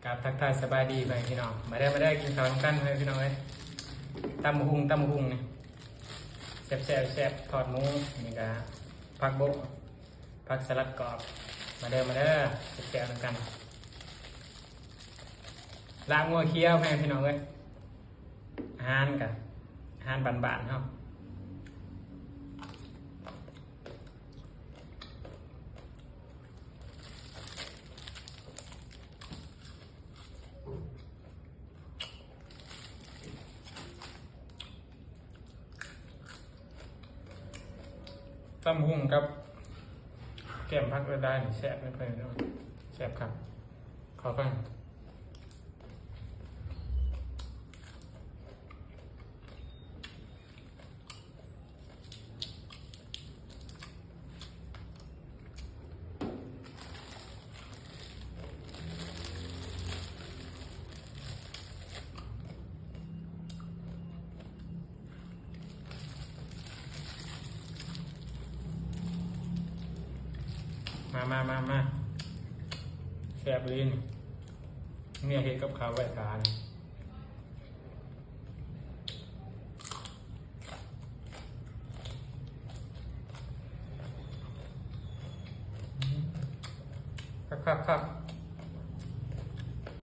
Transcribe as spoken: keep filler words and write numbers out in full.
ครับ ทักทายสบายดีไปพี่น้อง มาเด้อ มาเด้อ กินข้าวนำกันไปพี่น้องเอ้ย ตำบักหุ่ง ตำบักหุ่งนี่ แซ่บแซ่บแซ่บ ทอดหมู นี่ก็ผักโบะ ผักสลัดกรอบ มาเด้อ มาเด้อ แซ่บแซ่บนำกัน ลาบงัวเขียวแม่พี่น้องเอ้ย อาหารกะ อาหารบ้านๆเฮา ตำบักหุ่งกับ แกล้มผักได้ๆ นี่แซ่บเลยเพิ่นเนาะ แซ่บครับ ขอฟัง มามามามา แซ่บเลยนี่ เมียเฮ็ดกับข้าวไว้ทาน ครับครับครับ